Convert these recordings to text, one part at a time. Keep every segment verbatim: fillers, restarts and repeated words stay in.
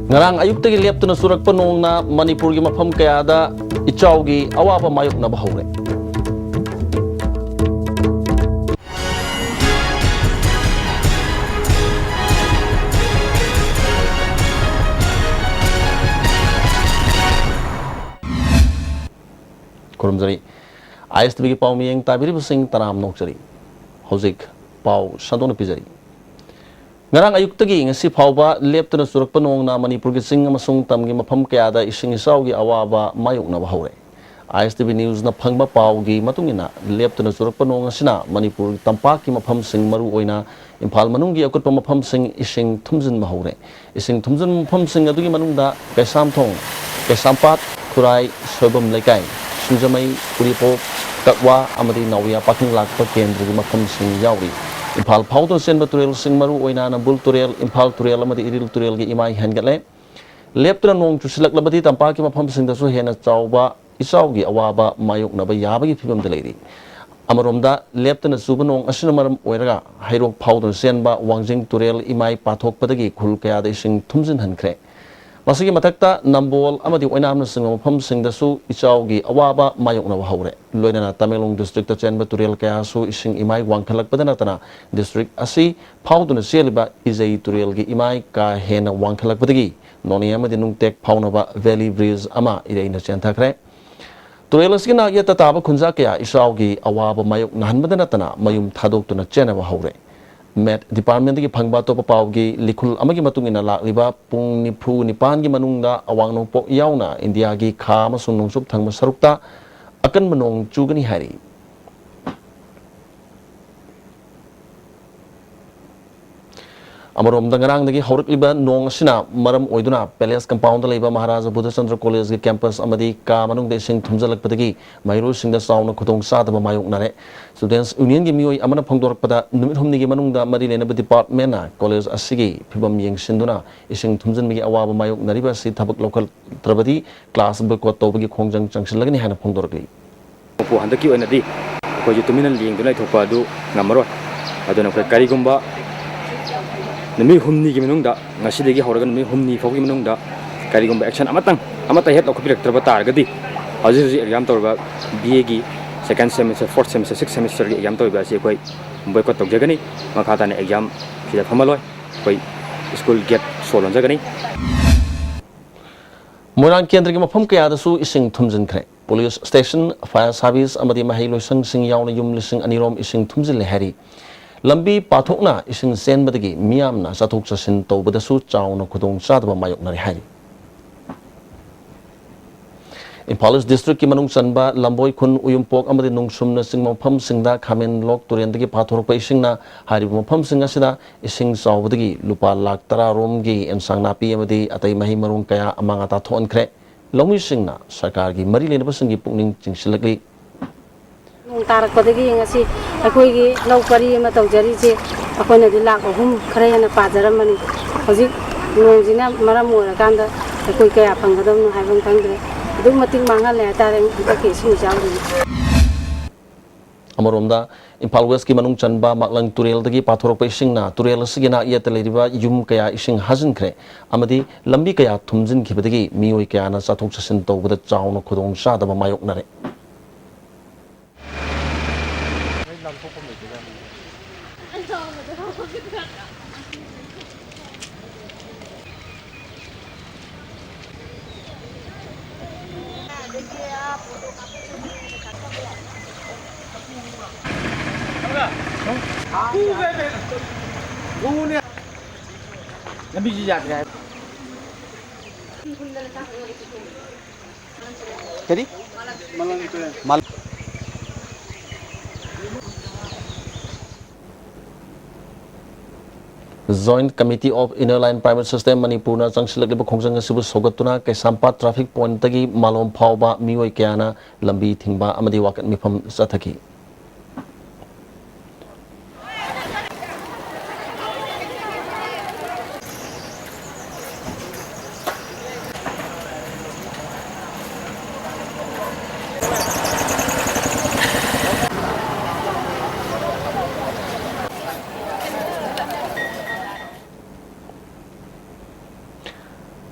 ꯉꯔꯥꯡ ꯑꯌꯨꯛꯇꯒꯤ ꯂꯦꯞꯇꯅ ꯆꯨꯔꯛꯄ ꯅꯣꯡꯅ ꯃꯅꯤꯄꯨꯔꯒꯤ ꯃꯐꯝ ꯀꯌꯥꯗ ꯏꯆꯥꯎꯒꯤ ꯑꯋꯥꯕ ꯃꯥꯌꯣꯛꯅꯕ ꯍꯧꯔꯦ꯫ ꯈꯨꯔꯨꯝꯖꯔꯤ꯫ ꯑꯥꯏ ꯑꯦꯁ ꯇꯤ ꯚꯤꯒꯤ ꯄꯥꯎ ꯃꯤꯠꯌꯦꯡ ꯇꯥꯕꯤꯔꯤꯕꯁꯤꯡ ꯇꯔꯥꯝꯅ ꯑꯣꯛꯆꯔꯤ꯫ ꯍꯧꯖꯤꯛ ꯄꯥꯎ ꯁꯟꯗꯣꯛꯅ ꯄꯤꯖꯔꯤ꯫ ꯉꯔꯥꯡ ꯑꯌꯨꯛꯇꯒꯤ ꯉꯁꯤ ꯐꯥꯎꯕ ꯂꯦꯞꯇꯅ ꯆꯨꯔꯛꯄ ꯅꯣꯡꯅ ꯃꯅꯤꯄꯨꯔꯒꯤ ꯆꯤꯡ ꯑꯃꯁꯨꯡ ꯇꯝꯒꯤ ꯃꯐꯝ ꯀꯌꯥꯗ ꯏꯁꯤꯡ ꯏꯆꯥꯎꯒꯤ ꯑꯋꯥꯕ ꯃꯥꯌꯣꯛꯅꯕ ꯍꯧꯔꯦ꯫ ꯑꯥꯏ ꯑꯦꯁ ꯇꯤ ꯚꯤ ꯅ꯭ꯌꯨꯁꯅ ꯐꯪꯕ ꯄꯥꯎꯒꯤ ꯃꯇꯨꯡ ꯏꯟꯅ, ꯂꯦꯞꯇꯅ ꯆꯨꯔꯛꯄ ꯅꯣꯡ ꯑꯁꯤꯅ ꯃꯅꯤꯄꯨꯔ ꯇꯝꯄꯥꯛꯀꯤ ꯃꯐꯝꯁꯤꯡ, ꯃꯔꯨꯑꯣꯏꯅ ꯏꯝꯐꯥꯜ ꯃꯅꯨꯡꯒꯤ ꯑꯀꯨꯠꯄ ꯃꯐꯝꯁꯤꯡ ꯏꯁꯤꯡ ꯊꯨꯝꯖꯤꯟꯕ ꯍꯧꯔꯦ꯫ ꯏꯁꯤꯡ ꯊꯨꯝꯖꯤꯟꯕ ꯃꯐꯝꯁꯤꯡ ꯑꯗꯨꯒꯤ ꯃꯅꯨꯡꯗ ꯀꯩꯁꯥꯝꯊꯣꯡ, ꯀꯩꯁꯥꯝꯄꯥꯠ, ꯈꯨꯔꯥꯏ, ꯁꯣꯏꯕꯝ ꯂꯩꯀꯥꯏ, ꯁꯤꯡꯖꯃꯩ, ꯎꯔꯤꯄꯣꯛ, ꯀꯛꯋꯥ ꯑꯃꯗꯤ ꯅꯥꯎꯔꯤꯌꯥ ꯄꯥꯀꯤꯡ ꯂꯥꯛꯄ ꯀꯦꯟꯗ꯭ꯔꯒꯤ ꯃꯐꯝꯁꯤꯡ ꯌꯥꯎꯔꯤ꯫ ꯏꯝꯐꯥꯜ ꯐꯥꯎꯗꯨꯅ ꯆꯦꯟꯕ ꯇꯨꯔꯦꯜꯁꯤꯡ, ꯃꯔꯨꯑꯣꯏꯅ ꯅꯝꯕꯨꯜ ꯇꯨꯔꯦꯜ, ꯏꯝꯐꯥꯜ ꯇꯨꯔꯦꯜ ꯑꯃꯗꯤ ꯏꯔꯤꯜ ꯇꯨꯔꯦꯜꯒꯤ ꯏꯃꯥꯏ ꯍꯦꯟꯒꯠꯂꯦ꯫ ꯂꯦꯞꯇꯅ ꯅꯣꯡ ꯆꯨꯁꯤꯜꯂꯛꯂꯕꯗꯤ ꯇꯝꯄꯥꯛꯀꯤ ꯃꯐꯝꯁꯤꯡꯗꯁꯨ ꯍꯦꯟꯅ ꯆꯥꯎꯕ ꯏꯆꯥꯎꯒꯤ ꯑꯋꯥꯕ ꯃꯥꯌꯣꯛꯅꯕ ꯌꯥꯕꯒꯤ ꯐꯤꯕꯝꯗ ꯂꯩꯔꯤ꯫ ꯑꯃꯔꯣꯝꯗ, ꯂꯦꯞꯇꯅ ꯆꯨꯕ ꯅꯣꯡ ꯑꯁꯤꯅ ꯃꯔꯝ ꯑꯣꯏꯔꯒ ꯍꯩꯔꯣꯛ ꯐꯥꯎꯗꯨꯅ ꯆꯦꯟꯕ ꯋꯥꯡꯖꯤꯡ ꯇꯨꯔꯦꯜ ꯏꯃꯥꯏ ꯄꯥꯊꯣꯛꯄꯗꯒꯤ ꯈꯨꯜ ꯀꯌꯥꯗ ꯏꯁꯤꯡ ꯊꯨꯝꯖꯤꯟꯍꯟꯈ꯭ꯔꯦ꯫ ꯃꯁꯤꯒꯤ ꯃꯊꯛꯇ, ꯅꯝꯕꯣꯜ ꯑꯃꯗꯤ ꯑꯣꯏꯅꯥꯝꯅꯆꯤꯡꯕ ꯃꯐꯝꯁꯤꯡꯗꯁꯨ ꯏꯆꯥꯎꯒꯤ ꯑꯋꯥꯕ ꯃꯥꯌꯣꯛꯅꯕ ꯍꯧꯔꯦ꯫ ꯂꯣꯏꯅꯅ ꯇꯃꯦꯡꯂꯣꯡ ꯗꯤꯁꯇ꯭ꯔꯤꯛꯇ ꯆꯦꯟꯕ ꯇꯨꯔꯦꯜ ꯀꯌꯥꯁꯨ ꯏꯁꯤꯡ ꯏꯃꯥꯏ ꯋꯥꯡꯈꯠꯂꯛꯄꯗ ꯅꯠꯇꯅ, ꯗꯤꯁꯇ꯭ꯔꯤꯛ ꯑꯁꯤ ꯐꯥꯎꯗꯨꯅ ꯆꯦꯜꯂꯤꯕ ꯏꯖꯩ ꯇꯨꯔꯦꯜꯒꯤ ꯏꯃꯥꯏ ꯀꯥ ꯍꯦꯟꯅ ꯋꯥꯡꯈꯠꯂꯛꯄꯗꯒꯤ ꯅꯣꯅꯦ ꯑꯃꯗꯤ ꯅꯨꯡꯇꯦꯛ ꯐꯥꯎꯅꯕ ꯚꯦꯂꯤ ꯕ꯭ꯔꯤꯖ ꯑꯃ ꯏꯔꯩꯅ ꯆꯦꯟꯊꯈ꯭ꯔꯦ꯫ ꯇꯨꯔꯦꯜ ꯑꯁꯤꯒꯤ ꯅꯥꯛ ꯌꯦꯠꯇ ꯇꯥꯕ ꯈꯨꯟꯖꯥ ꯀꯌꯥ ꯏꯆꯥꯎꯒꯤ ꯑꯋꯥꯕ ꯃꯥꯌꯣꯛꯅꯍꯟꯕꯗ ꯅꯠꯇꯅ, ꯃꯌꯨꯝ ꯊꯥꯗꯣꯛꯇꯨꯅ ꯆꯦꯟꯅꯕ ꯍꯧꯔꯦ꯫ ꯃꯦꯠ ꯗꯤꯄꯥꯔꯠꯃꯦꯟꯗꯒꯤ ꯐꯪꯕ ꯑꯇꯣꯞꯄ ꯄꯥꯎꯒꯤ ꯂꯤꯈꯨꯜ ꯑꯃꯒꯤ ꯃꯇꯨꯡ ꯏꯟꯅ, ꯂꯥꯛꯂꯤꯕ ꯄꯨꯡ ꯅꯤꯐꯨ ꯅꯤꯄꯥꯟꯒꯤ ꯃꯅꯨꯡꯗ ꯑꯋꯥꯡ ꯅꯣꯡꯄꯣꯛ ꯌꯥꯎꯅ ꯏꯟꯗꯤꯌꯥꯒꯤ ꯈꯥ ꯑꯃꯁꯨꯡ ꯅꯣꯡꯆꯨꯞ ꯊꯪꯕ ꯁꯔꯨꯛꯇ ꯑꯀꯟꯕ ꯅꯣꯡ ꯆꯨꯒꯅꯤ ꯍꯥꯏꯔꯤ꯫ ꯑꯃꯔꯣꯝꯗ, ꯉꯔꯥꯡꯗꯒꯤ ꯍꯧꯔꯛꯂꯤꯕ ꯅꯣꯡ ꯑꯁꯤꯅ ꯃꯔꯝ ꯑꯣꯏꯗꯨꯅ ꯄꯦꯂꯦꯁ ꯀꯝꯄꯥꯎꯟꯗ ꯂꯩꯕ ꯃꯍꯥꯔꯥꯖꯥ ꯕꯨꯙꯆꯟꯗ꯭ꯔ ꯀꯣꯂꯦꯖꯀꯤ ꯀꯦꯝꯄꯁ ꯑꯃꯗꯤ ꯀꯥ ꯃꯅꯨꯡꯗ ꯏꯁꯤꯡ ꯊꯨꯝꯖꯤꯜꯂꯛꯄꯗꯒꯤ ꯃꯍꯩꯔꯣꯏꯁꯤꯡꯗ ꯆꯥꯎꯅ ꯈꯨꯗꯣꯡꯆꯥꯗꯕ ꯃꯥꯌꯣꯛꯅꯔꯦ꯫ ꯁ꯭ꯇꯨꯗꯦꯟꯠꯁ ꯌꯨꯅꯤꯌꯟꯒꯤ ꯃꯤꯑꯣꯏ ꯑꯃꯅ ꯐꯣꯡꯗꯣꯔꯛꯄꯗ, ꯅꯨꯃꯤꯠ ꯍꯨꯝꯅꯤꯒꯤ ꯃꯅꯨꯡꯗ ꯃꯔꯤ ꯂꯩꯅꯕ ꯗꯤꯄꯥꯔꯠꯃꯦꯟꯅ ꯀꯣꯂꯦꯖ ꯑꯁꯤꯒꯤ ꯐꯤꯕꯝ ꯌꯦꯡꯁꯤꯟꯗꯨꯅ ꯏꯁꯤꯡ ꯊꯨꯝꯖꯤꯟꯕꯒꯤ ꯑꯋꯥꯕ ꯃꯥꯌꯣꯛꯅꯔꯤꯕ ꯑꯁꯤ ꯊꯕꯛ ꯂꯧꯈꯠꯇ꯭ꯔꯕꯗꯤ ꯀ꯭ꯂꯥꯁ ꯕꯣꯏꯀꯣꯠ ꯇꯧꯕꯒꯤ ꯈꯣꯡꯖꯪ ꯆꯪꯁꯤꯜꯂꯒꯅꯤ ꯍꯥꯏꯅ ꯐꯣꯡꯗꯣꯔꯛꯂꯤ꯫ ꯍꯟꯗꯛꯀꯤ ꯑꯣꯏꯅꯗꯤ ꯑꯩꯈꯣꯏꯁꯨ ꯇꯨꯃꯤꯟꯅ ꯂꯦꯡꯗꯨꯅ ꯂꯩꯊꯣꯛꯄ ꯑꯗꯨ ꯉꯝꯃꯔꯣꯏ꯫ ꯑꯗꯨꯅ ꯑꯩꯈꯣꯏ ꯀꯔꯤꯒꯨꯝꯕ ꯅꯨꯃꯤꯠ ꯍꯨꯝꯅꯤꯒꯤ ꯃꯅꯨꯡꯗ, ꯉꯁꯤꯗꯒꯤ ꯍꯧꯔꯒ ꯅꯨꯃꯤꯠ ꯍꯨꯝꯅꯤ ꯐꯥꯎꯒꯤ ꯃꯅꯨꯡꯗ ꯀꯔꯤꯒꯨꯝꯕ action ꯑꯃꯇꯪ, ꯑꯃꯠꯇ ꯍꯦꯛ ꯂꯧꯈꯠꯄꯤꯔꯛꯇ꯭ꯔꯕ ꯇꯥꯔꯒꯗꯤ, ꯍꯧꯖꯤꯛ ꯍꯧꯖꯤꯛ exam ꯇꯧꯔꯤꯕ B A ꯒꯤ second semester, fourth semester, sixth semester ꯒꯤ exam ꯇꯧꯔꯤꯕ ꯑꯁꯤ ꯑꯩꯈꯣꯏ boycott ꯇꯧꯖꯒꯅꯤ꯫ ꯃꯈꯥ ꯇꯥꯅ exam ꯁꯤꯗ ꯐꯝꯍꯜꯂꯣꯏ꯫ ꯑꯩꯈꯣꯏ school gate ꯁꯣ ꯂꯣꯟꯖꯒꯅꯤ꯫ ꯃꯣꯏꯔꯥꯡ ꯀꯦꯟꯗ꯭ꯔꯒꯤ ꯃꯐꯝ ꯀꯌꯥꯗꯁꯨ ꯏꯁꯤꯡ ꯊꯨꯝꯖꯤꯟꯈ꯭ꯔꯦ꯫ Police station, fire service ꯑꯃꯗꯤ ꯃꯍꯩ ꯂꯣꯏꯁꯪꯁꯤꯡ ꯌꯥꯎꯅ ꯌꯨꯝ ꯂꯤꯁꯤꯡ ꯑꯅꯤ ꯔꯣꯝ ꯏꯁꯤꯡ ꯊꯨꯝꯖꯤꯜꯂꯦ ꯍꯥꯏꯔꯤ꯫ ꯂꯝꯕꯤ ꯄꯥꯊꯣꯛꯅ ꯏꯁꯤꯡ ꯆꯦꯟꯕꯗꯒꯤ ꯃꯤꯌꯥꯝꯅ ꯆꯠꯊꯣꯛ ꯆꯠꯁꯤꯟ ꯇꯧꯕꯗꯁꯨ ꯆꯥꯎꯅ ꯈꯨꯗꯣꯡꯆꯥꯗꯕ ꯃꯥꯌꯣꯛꯅꯔꯦ ꯍꯥꯏꯔꯤ꯫ ꯏꯝꯐꯥꯜ ꯏꯁ ꯗꯤꯁꯇ꯭ꯔꯤꯛꯀꯤ ꯃꯅꯨꯡ ꯆꯟꯕ ꯂꯝꯕꯣꯏ ꯈꯨꯟ, ꯎꯌꯨꯝꯄꯣꯛ ꯑꯃꯗꯤ ꯅꯣꯡꯁꯨꯝꯅꯆꯤꯡꯕ ꯃꯐꯝꯁꯤꯡꯗ ꯈꯥꯃꯦꯟ ꯂꯣꯛ ꯇꯨꯔꯦꯟꯗꯒꯤ ꯄꯥꯊꯣꯔꯛꯄ ꯏꯁꯤꯡꯅ ꯍꯥꯏꯔꯤꯕ ꯃꯐꯝꯁꯤꯡ ꯑꯁꯤꯗ ꯏꯁꯤꯡ ꯆꯥꯎꯕꯗꯒꯤ ꯂꯨꯄꯥ ꯂꯥꯈ ꯇꯔꯥ ꯔꯣꯝꯒꯤ ꯑꯦꯟꯁꯥꯡ ꯅꯥꯄꯤ ꯑꯃꯗꯤ ꯑꯇꯩ ꯃꯍꯩ ꯃꯔꯣꯡ ꯀꯌꯥ ꯑꯃꯥꯡ ꯑꯇꯥ ꯊꯣꯛꯍꯟꯈ꯭ꯔꯦ꯫ ꯂꯧꯃꯤꯁꯤꯡꯅ ꯁꯔꯀꯥꯔꯒꯤ ꯃꯔꯤ ꯂꯩꯅꯕꯁꯤꯡꯒꯤ ꯄꯨꯛꯅꯤꯡ ꯆꯤꯡꯁꯤꯜꯂꯛꯂꯤ꯫ ꯅꯣꯡ ꯇꯥꯔꯛꯄꯗꯒꯤ ꯉꯁꯤ ꯑꯩꯈꯣꯏꯒꯤ ꯂꯧ ꯄꯔꯤ ꯑꯃ ꯇꯧꯖꯔꯤꯁꯦ, ꯑꯩꯈꯣꯏꯅꯗꯤ ꯂꯥꯈ ꯑꯍꯨꯝ ꯈꯔ ꯍꯦꯟꯅ ꯄꯥꯖꯔꯝꯕꯅꯤ꯫ ꯍꯧꯖꯤꯛ ꯅꯣꯡꯁꯤꯅ ꯃꯔꯝ ꯑꯣꯏꯔꯀꯥꯟꯗ ꯑꯩꯈꯣꯏ ꯀꯌꯥ ꯐꯪꯒꯗꯕꯅꯣ ꯍꯥꯏꯕ ꯑꯃ ꯈꯪꯗ꯭ꯔꯦ꯫ ꯑꯗꯨꯛ ꯃꯇꯤꯛ ꯃꯥꯡꯍꯜꯂꯦ ꯍꯥꯏꯇꯥꯔꯦ ꯍꯟꯗꯛꯀꯤ ꯏꯁꯤꯡ ꯏꯆꯥꯎꯁꯤꯅ꯫ ꯑꯃꯔꯣꯝꯗ, ꯏꯝꯐꯥꯜ ꯋꯦꯁꯀꯤ ꯃꯅꯨꯡ ꯆꯟꯕ ꯃꯥꯛꯂꯪ ꯇꯨꯔꯦꯜꯗꯒꯤ ꯄꯥꯊꯣꯔꯛꯄ ꯏꯁꯤꯡꯅ ꯇꯨꯔꯦꯜ ꯑꯁꯤꯒꯤ ꯅꯥꯛ ꯌꯦꯠꯇ ꯂꯩꯔꯤꯕ ꯌꯨꯝ ꯀꯌꯥ ꯏꯁꯤꯡ ꯍꯥꯖꯤꯟꯈ꯭ꯔꯦ ꯑꯃꯗꯤ ꯂꯝꯕꯤ ꯀꯌꯥ ꯊꯨꯝꯖꯤꯟꯈꯤꯕꯗꯒꯤ ꯃꯤꯑꯣꯏ ꯀꯌꯥꯅ ꯆꯠꯊꯣꯛ ꯆꯠꯁꯤꯟ ꯇꯧꯕꯗ ꯆꯥꯎꯅ ꯈꯨꯗꯣꯡꯆꯥꯗꯕ ꯃꯥꯌꯣꯛꯅꯔꯦ꯫ ꯂꯝꯕꯤꯁꯤ ꯌꯥꯗ꯭ꯔꯦ ꯍꯥꯏꯕ꯫ ꯀꯔꯤ? ꯃꯥꯂꯪ ꯇꯨꯔꯦꯜ꯫ ꯃꯥꯂꯪ꯫ Joint Committee of Inner Line Private System ꯃꯅꯤꯄꯨꯔꯅ ꯆꯪꯁꯤꯜꯂꯛꯂꯤꯕ ꯈꯣꯡꯖꯪ ꯑꯁꯤꯕꯨ ꯁꯧꯒꯠꯇꯨꯅ ꯀꯩꯁꯥꯝꯄꯥꯠ traffic point ꯇꯒꯤ ꯃꯥꯂꯣꯝ ꯐꯥꯎꯕ ꯃꯤꯑꯣꯏ ꯀꯌꯥꯅ ꯂꯝꯕꯤ ꯊꯤꯡꯕ ꯑꯃꯗꯤ ꯋꯥꯀꯠ ꯃꯤꯐꯝ ꯆꯠꯊꯈꯤ꯫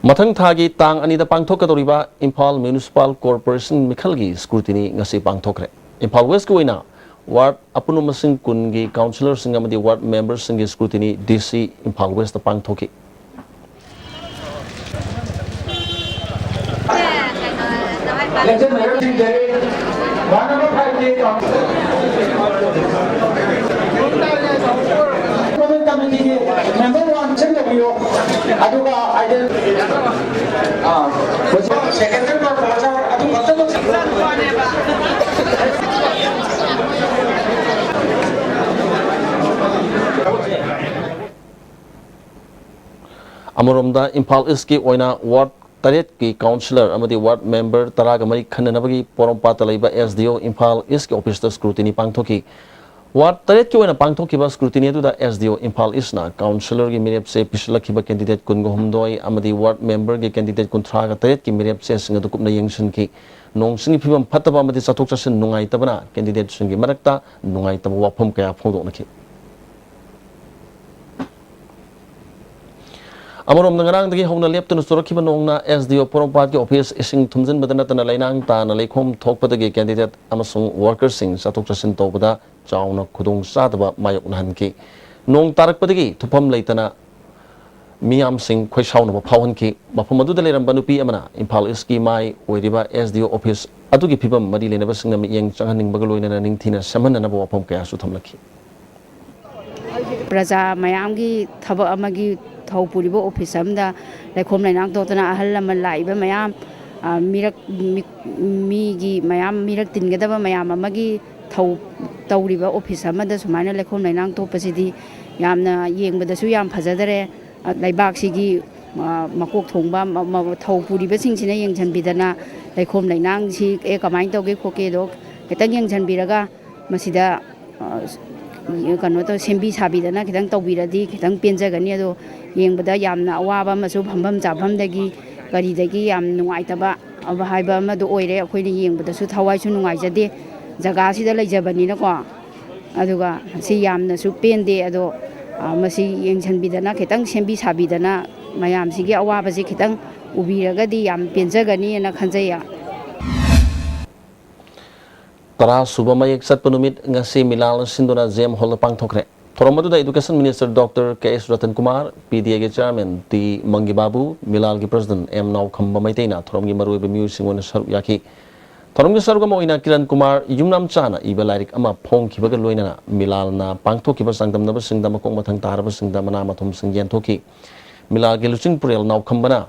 ꯃꯊꯪ ꯊꯥꯒꯤ ꯇꯥꯡ ꯑꯅꯤꯗ ꯄꯥꯡꯊꯣꯛꯀꯗꯧꯔꯤꯕ ꯏꯝꯐꯥꯜ ꯃ꯭ꯌꯨꯅꯤꯁꯤꯄꯥꯜ ꯀꯣꯔꯄꯣꯔꯦꯁꯟ ꯃꯤꯈꯜꯒꯤ ꯁ꯭ꯀ꯭ꯔꯨꯇꯤꯅꯤ ꯉꯁꯤ ꯄꯥꯡꯊꯣꯛꯈ꯭ꯔꯦ꯫ ꯏꯝꯐꯥꯜ ꯋꯦꯁꯀꯤ ꯑꯣꯏꯅ ꯋꯥꯔꯗ ꯑꯄꯨꯟꯕ ꯃꯁꯤꯡ ꯀꯨꯟꯒꯤ ꯀꯥꯎꯟꯁꯤꯂꯔꯁꯤꯡ ꯑꯃꯗꯤ ꯋꯥꯔꯗ ꯃꯦꯝꯕꯔꯁꯤꯡꯒꯤ ꯁ꯭ꯀ꯭ꯔꯨꯇꯤꯅꯤ ꯗꯤ ꯁꯤ ꯏꯝꯐꯥꯜ ꯋꯦꯁꯇ ꯄꯥꯡꯊꯣꯛꯈꯤ꯫ ꯀꯃꯤꯇꯤꯒꯤ ꯃꯦꯝꯕꯔ ꯋꯥꯟ ꯁꯤꯟ ꯇꯧꯕꯤꯌꯨ꯫ ꯑꯗꯨꯒ ꯑꯥꯏꯗꯦꯟ-, ꯑꯥ, ꯁꯦꯀ꯭ꯔꯦꯇꯔꯤ ꯄ꯭ꯔꯣꯐꯦꯁꯔ ꯑꯗꯨ ꯈꯛꯇꯃꯛ ꯑꯃꯔꯣꯝꯗ ꯏꯝꯐꯥꯜ ꯏꯁꯀꯤ ꯑꯣꯏꯅ ꯋꯥꯔꯗ ꯇꯔꯦꯠꯀꯤ ꯀꯥꯎꯟꯁꯤꯂꯔ ꯑꯃꯗꯤ ꯋꯥꯔꯗ ꯃꯦꯝꯕꯔ ꯇꯔꯥꯒ ꯃꯔꯤ ꯈꯟꯅꯅꯕꯒꯤ ꯄꯣꯔꯣꯝꯄꯥꯠꯇ ꯂꯩꯕ ꯑꯦꯁ ꯗꯤ ꯑꯣ ꯏꯝꯐꯥꯜ ꯏꯁꯀꯤ ꯑꯣꯐꯤꯁꯇ ꯁ꯭ꯀ꯭ꯔꯨꯇꯤꯅꯤ ꯄꯥꯡꯊꯣꯛꯈꯤ꯫ ꯋꯥꯔꯗ ꯇꯔꯦꯠꯀꯤ ꯑꯣꯏꯅ ꯄꯥꯡꯊꯣꯛꯈꯤꯕ ꯁ꯭ꯀ꯭ꯔꯨꯇꯤꯅꯤ ꯑꯗꯨꯗ ꯑꯦꯁ ꯗꯤ ꯑꯣ ꯏꯝꯐꯥꯜ ꯏꯁꯅ ꯀꯥꯎꯟꯁꯤꯂꯔꯒꯤ ꯃꯤꯔꯦꯞꯁꯦ ꯄꯤꯁꯤꯜꯂꯛꯈꯤꯕ ꯀꯦꯟꯗꯤꯗꯦꯠ ꯀꯨꯟꯒ ꯍꯨꯝꯗꯣꯏ ꯑꯃꯗꯤ ꯋꯥꯔꯗ ꯃꯦꯝꯕꯔꯒꯤ ꯀꯦꯟꯗꯤꯗꯦꯠ ꯀꯨꯟꯊ꯭ꯔꯥꯒ ꯇꯔꯦꯠꯀꯤ ꯃꯤꯔꯦꯞꯆꯦꯁꯤꯡ ꯑꯗꯨ ꯀꯨꯞꯅ ꯌꯦꯡꯁꯤꯟꯈꯤ꯫ ꯅꯣꯡ ꯆꯤꯡꯒꯤ ꯐꯤꯕꯝ ꯐꯠꯇꯕ ꯑꯃꯗꯤ ꯆꯠꯊꯣꯛ ꯆꯠꯁꯤꯟ ꯅꯨꯡꯉꯥꯏꯇꯕꯅ ꯀꯦꯟꯗꯤꯗꯦꯠꯁꯤꯡꯒꯤ ꯃꯔꯛꯇ ꯅꯨꯡꯉꯥꯏꯇꯕ ꯋꯥꯐꯝ ꯀꯌꯥ ꯐꯣꯡꯗꯣꯛꯅꯈꯤ꯫ ꯑꯃꯔꯣꯝꯗ, ꯉꯔꯥꯡꯗꯒꯤ ꯍꯧꯅ ꯂꯦꯞꯇꯅ ꯆꯨꯔꯛꯈꯤꯕ ꯅꯣꯡꯅ ꯑꯦꯁ ꯗꯤ ꯑꯣ ꯄꯣꯔꯣꯝꯄꯥꯠꯀꯤ ꯑꯣꯐꯤꯁ ꯏꯁꯤꯡ ꯊꯨꯝꯖꯤꯟꯕꯗ ꯅꯠꯇꯅ ꯂꯩꯅꯥꯡ ꯇꯥꯅ ꯂꯩꯈꯣꯝ ꯊꯣꯛꯄꯗꯒꯤ ꯀꯦꯟꯗꯤꯗꯦꯠ ꯑꯃꯁꯨꯡ ꯋꯥꯔꯀꯔꯁꯤꯡ ꯆꯠꯊꯣꯛ ꯆꯠꯁꯤꯟ ꯇꯧꯕꯗ ꯆꯥꯎꯅ ꯈꯨꯗꯣꯡꯆꯥꯗꯕ ꯃꯥꯌꯣꯛꯅꯍꯟꯈꯤ꯫ ꯅꯣꯡ ꯇꯥꯔꯛꯄꯗꯒꯤ ꯊꯨꯞꯐꯝ ꯂꯩꯇꯅ ꯃꯤꯌꯥꯝꯁꯤꯡ ꯈꯣꯏꯁꯥꯎꯅꯕ ꯐꯥꯎꯍꯟꯈꯤ꯫ ꯃꯐꯝ ꯑꯗꯨꯗ ꯂꯩꯔꯝꯕ ꯅꯨꯄꯤ ꯑꯃꯅ ꯏꯝꯐꯥꯜ ꯏꯁꯀꯤ ꯃꯥꯏ ꯑꯣꯏꯔꯤꯕ ꯑꯦꯁ ꯗꯤ ꯑꯣ ꯑꯣꯐꯤꯁ ꯑꯗꯨꯒꯤ ꯐꯤꯕꯝ ꯃꯔꯤ ꯂꯩꯅꯕꯁꯤꯡꯅ ꯃꯤꯠꯌꯦꯡ ꯆꯪꯍꯟꯅꯤꯡꯕꯒ ꯂꯣꯏꯅꯅ ꯅꯤꯡꯊꯤꯅ ꯁꯦꯝꯍꯟꯅꯅꯕ ꯋꯥꯐꯝ ꯀꯌꯥꯁꯨ ꯊꯝꯂꯛꯈꯤ꯫ ꯄ꯭ꯔꯖꯥ ꯃꯌꯥꯝꯒꯤ ꯊꯕꯛ ꯑꯃꯒꯤ ꯊꯧ ꯄꯨꯔꯤꯕ ꯑꯣꯐꯤꯁ ꯑꯃꯗ ꯂꯩꯈꯣꯝ ꯂꯩꯅꯥꯡ ꯊꯣꯛꯇꯅ ꯑꯍꯜ ꯂꯃꯟ ꯂꯥꯛꯏꯕ ꯃꯌꯥꯝ, ꯑ, ꯃꯤꯔꯛ, ꯃꯤ-, ꯃꯤꯒꯤ ꯃꯌꯥꯝ ꯃꯤꯔꯛ ꯇꯤꯟꯒꯗꯕ ꯃꯌꯥꯝ ꯑꯃꯒꯤ ꯊꯧ ꯇꯧꯔꯤꯕ ꯑꯣꯐꯤꯁ ꯑꯃꯗ ꯁꯨꯃꯥꯏꯅ ꯂꯩꯈꯣꯝ ꯂꯩꯅꯥꯡ ꯊꯣꯛꯄꯁꯤꯗꯤ ꯌꯥꯝꯅ ꯌꯦꯡꯕꯗꯁꯨ ꯌꯥꯝ ꯐꯖꯗꯔꯦ꯫ ꯑ, ꯂꯩꯕꯥꯛꯁꯤꯒꯤ, ꯑ, ꯃꯀꯣꯛ ꯊꯣꯡꯕ ꯃ-, ꯃ-, ꯊꯧ ꯄꯨꯔꯤꯕꯁꯤꯡꯁꯤꯅ ꯌꯦꯡꯁꯤꯟꯕꯤꯗꯅ ꯂꯩꯈꯣꯝ ꯂꯩꯅꯥꯡꯁꯤ, ꯑꯦ, ꯀꯃꯥꯏꯅ ꯇꯧꯒꯦ ꯈꯣꯠꯀꯦꯗꯣ ꯈꯤꯇꯪ ꯌꯦꯡꯁꯤꯟꯕꯤꯔꯒ ꯃꯁꯤꯗ, ꯑ, ꯀꯩꯅꯣ ꯇꯧ, ꯁꯦꯝꯕꯤ ꯁꯥꯕꯤꯗꯅ ꯈꯤꯇꯪ ꯇꯧꯕꯤꯔꯗꯤ ꯈꯤꯇꯪ ꯄꯦꯟꯖꯒꯅꯤ꯫ ꯑꯗꯣ ꯌꯦꯡꯕꯗ ꯌꯥꯝꯅ ꯑꯋꯥꯕ ꯑꯃꯁꯨ ꯐꯝꯐꯝ ꯆꯥꯐꯝꯗꯒꯤ ꯀꯔꯤꯗꯒꯤ ꯌꯥꯝ ꯅꯨꯡꯉꯥꯏꯇꯕ ꯍꯥꯏꯕ ꯑꯃꯗꯣ ꯑꯣꯏꯔꯦ꯫ ꯑꯩꯈꯣꯏꯅ ꯌꯦꯡꯕꯗꯁꯨ ꯊꯋꯥꯏꯁꯨ ꯅꯨꯡꯉꯥꯏꯖꯗꯦ, ꯖꯒꯥꯁꯤꯗ ꯂꯩꯖꯕꯅꯤꯅꯀꯣ꯫ ꯑꯗꯨꯒ ꯁꯤ ꯌꯥꯝꯅꯁꯨ ꯄꯦꯟꯗꯦ꯫ ꯑꯗꯣ, ꯑ, ꯃꯁꯤ ꯌꯦꯡꯁꯤꯟꯕꯤꯗꯅ ꯈꯤꯇꯪ ꯁꯦꯝꯕꯤ ꯁꯥꯕꯤꯗꯅ ꯃꯌꯥꯝꯁꯤꯒꯤ ꯑꯋꯥꯕꯁꯤ ꯈꯤꯇꯪ ꯎꯕꯤꯔꯒꯗꯤ ꯌꯥꯝ ꯄꯦꯟꯖꯒꯅꯤꯅ ꯈꯟꯖꯩ꯫ ꯇꯔꯥ ꯁꯨꯕ ꯃꯌꯦꯛ ꯆꯠꯄ ꯅꯨꯃꯤꯠ ꯉꯁꯤ ꯃꯤꯂꯥꯜꯅ ꯁꯤꯟꯗꯨꯅ ꯖꯦꯝ ꯍꯣꯜꯗ ꯄꯥꯡꯊꯣꯛꯈ꯭ꯔꯦ꯫ ꯊꯧꯔꯝ ꯑꯗꯨꯗ Education Minister Doctor ꯀꯦ ꯑꯦꯁ ꯔꯇꯟ ꯀꯨꯃꯥꯔ, ꯄꯤ ꯗꯤ ꯑꯦꯒꯤ Chairman ꯇꯤ ꯃꯪꯒꯤ ꯕꯥꯕꯨ, ꯃꯤꯂꯥꯜꯒꯤ President ꯑꯦꯝ ꯅꯥꯎꯈꯝꯕ ꯃꯩꯇꯩꯅ ꯊꯧꯔꯝꯒꯤ ꯃꯔꯨꯑꯣꯏꯕ ꯃꯤꯑꯣꯏꯁꯤꯡ ꯑꯣꯏꯅ ꯁꯔꯨꯛ ꯌꯥꯈꯤ꯫ ꯊꯧꯔꯝꯒꯤ ꯁꯔꯨꯛ ꯑꯃ ꯑꯣꯏꯅ ꯀꯤꯔꯟ ꯀꯨꯃꯥꯔ ꯌꯨꯝꯅꯥꯝꯆꯥꯅ ꯏꯕ ꯂꯥꯏꯔꯤꯛ ꯑꯃ ꯐꯣꯡꯈꯤꯕꯒ ꯂꯣꯏꯅꯅ ꯃꯤꯂꯥꯜꯅ ꯄꯥꯡꯊꯣꯛꯈꯤꯕ ꯆꯥꯡꯗꯝꯅꯕꯁꯤꯡꯗ ꯃꯀꯣꯛ ꯃꯊꯪ ꯇꯥꯔꯕꯁꯤꯡꯗ ꯃꯅꯥ ꯃꯊꯨꯝꯁꯤꯡ ꯌꯦꯟꯊꯣꯛꯈꯤ꯫ ꯃꯤꯂꯥꯜꯒꯤ ꯂꯨꯆꯤꯡ ꯄꯨꯔꯦꯜ ꯅꯥꯎꯈꯝꯕꯅ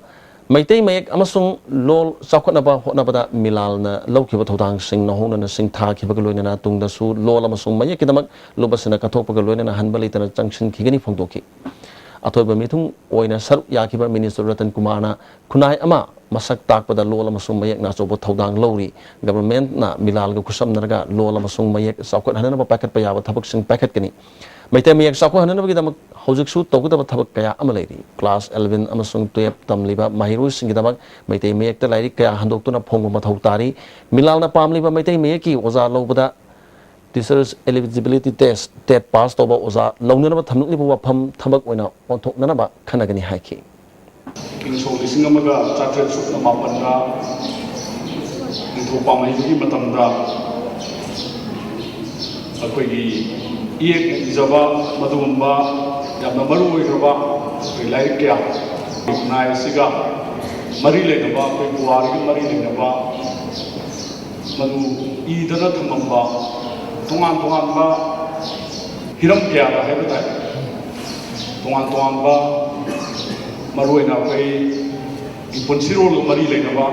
ꯃꯩꯇꯩ ꯃꯌꯦꯛ ꯑꯃꯁꯨꯡ ꯂꯣꯜ ꯆꯥꯎꯈꯠꯅꯕ ꯍꯣꯠꯅꯕꯗ ꯃꯤꯂꯥꯜꯅ ꯂꯧꯈꯤꯕ ꯊꯧꯗꯥꯡꯁꯤꯡ ꯅꯧꯍꯧꯅꯅ ꯁꯤꯡꯊꯥꯈꯤꯕꯒ ꯂꯣꯏꯅꯅ ꯇꯨꯡꯗꯁꯨ ꯂꯣꯜ ꯑꯃꯁꯨꯡ ꯃꯌꯦꯛꯀꯤꯗꯃꯛ ꯂꯨꯞ ꯑꯁꯤꯅ ꯀꯠꯊꯣꯛꯄꯒ ꯂꯣꯏꯅꯅ ꯍꯟꯕ ꯂꯩꯇꯅ ꯆꯪꯁꯤꯟꯈꯤꯒꯅꯤ ꯐꯣꯡꯗꯣꯛꯈꯤ꯫ ꯑꯊꯣꯏꯕ ꯃꯤꯊꯨꯡ ꯑꯣꯏꯅ ꯁꯔꯨꯛ ꯌꯥꯈꯤꯕ Minister ꯔꯇꯟ ꯀꯨꯃꯥꯔꯅ ꯈꯨꯟꯅꯥꯏ ꯑꯃ ꯃꯁꯛ ꯇꯥꯛꯄꯗ ꯂꯣꯜ ꯑꯃꯁꯨꯡ ꯃꯌꯦꯛꯅ ꯑꯆꯧꯕ ꯊꯧꯗꯥꯡ ꯂꯧꯔꯤ꯫ Governmentꯅ ꯃꯤꯂꯥꯜꯒ ꯈꯨꯠꯁꯝꯅꯔꯒ ꯂꯣꯜ ꯑꯃꯁꯨꯡ ꯃꯌꯦꯛ ꯆꯥꯎꯈꯠꯍꯟꯅꯕ ꯄꯥꯏꯈꯠꯄ ꯌꯥꯕ ꯊꯕꯛꯁꯤꯡ ꯄꯥꯏꯈꯠꯀꯅꯤ꯫ ꯃꯩꯇꯩ ꯃꯌꯦꯛ ꯆꯥꯎꯈꯠꯍꯟꯅꯕꯒꯤꯗꯃꯛ ꯍꯧꯖꯤꯛꯁꯨ ꯇꯧꯒꯗꯕ ꯊꯕꯛ ꯀꯌꯥ ꯑꯃ ꯂꯩꯔꯤ꯫ Class eleven ꯑꯃꯁꯨꯡ twelve ꯇꯝꯂꯤꯕ ꯃꯍꯩꯔꯣꯏꯁꯤꯡꯒꯤꯗꯃꯛ ꯃꯩꯇꯩ ꯃꯌꯦꯛꯇ ꯂꯥꯏꯔꯤꯛ ꯀꯌꯥ ꯍꯟꯗꯣꯛꯇꯨꯅ ꯐꯣꯡꯕ ꯃꯊꯧ ꯇꯥꯔꯤ꯫ ꯃꯤꯂꯥꯜꯅ ꯄꯥꯝꯂꯤꯕ ꯃꯩꯇꯩ ꯃꯌꯦꯛꯀꯤ ꯑꯣꯖꯥ ꯂꯧꯕꯗ Teachers Eligibility Test, TET pass ꯇꯧꯕ ꯑꯣꯖꯥ ꯂꯧꯅꯅꯕ ꯊꯝꯂꯛꯂꯤꯕ ꯋꯥꯐꯝ ꯊꯕꯛ ꯑꯣꯏꯅ ꯑꯣꯟꯊꯣꯛꯅꯅꯕ ꯈꯟꯅꯒꯅꯤ ꯍꯥꯏꯈꯤ꯫ ꯏꯪ ꯁꯣꯛ ꯂꯤꯁꯤꯡ ꯑꯃꯒ ꯆꯥꯇ꯭ꯔꯦꯠ ꯁꯨꯞꯅ ꯃꯥꯄꯟꯗ ꯅꯤꯡꯊꯧ ꯄꯥꯝꯍꯩꯕꯒꯤ ꯃꯇꯝꯗ ꯑꯩꯈꯣꯏꯒꯤ ꯏꯌꯦꯛꯅ ꯏꯖꯕ ꯃꯗꯨꯒꯨꯝꯕ ꯌꯥꯝꯅ ꯃꯔꯨ ꯑꯣꯏꯈ꯭ꯔꯕ ꯑꯩꯈꯣꯏ ꯂꯥꯏꯔꯤꯛ ꯀꯌꯥ, ꯈꯨꯟꯅꯥꯏ ꯑꯁꯤꯒ ꯃꯔꯤ ꯂꯩꯅꯕ, ꯑꯩꯈꯣꯏ ꯄꯨꯋꯥꯔꯤꯒ ꯃꯔꯤ ꯂꯩꯅꯕ ꯃꯗꯨ ꯏꯗꯅ ꯊꯝꯃꯝꯕ ꯇꯣꯉꯥꯟ ꯇꯣꯉꯥꯟꯕ ꯍꯤꯔꯝ ꯀꯌꯥꯗ ꯍꯥꯏꯕ ꯇꯥꯏ, ꯇꯣꯉꯥꯟ ꯇꯣꯉꯥꯟꯕ, ꯃꯔꯨꯑꯣꯏꯅ ꯑꯩꯈꯣꯏꯒꯤ ꯄꯨꯟꯁꯤꯔꯣꯜꯒ ꯃꯔꯤ ꯂꯩꯅꯕ,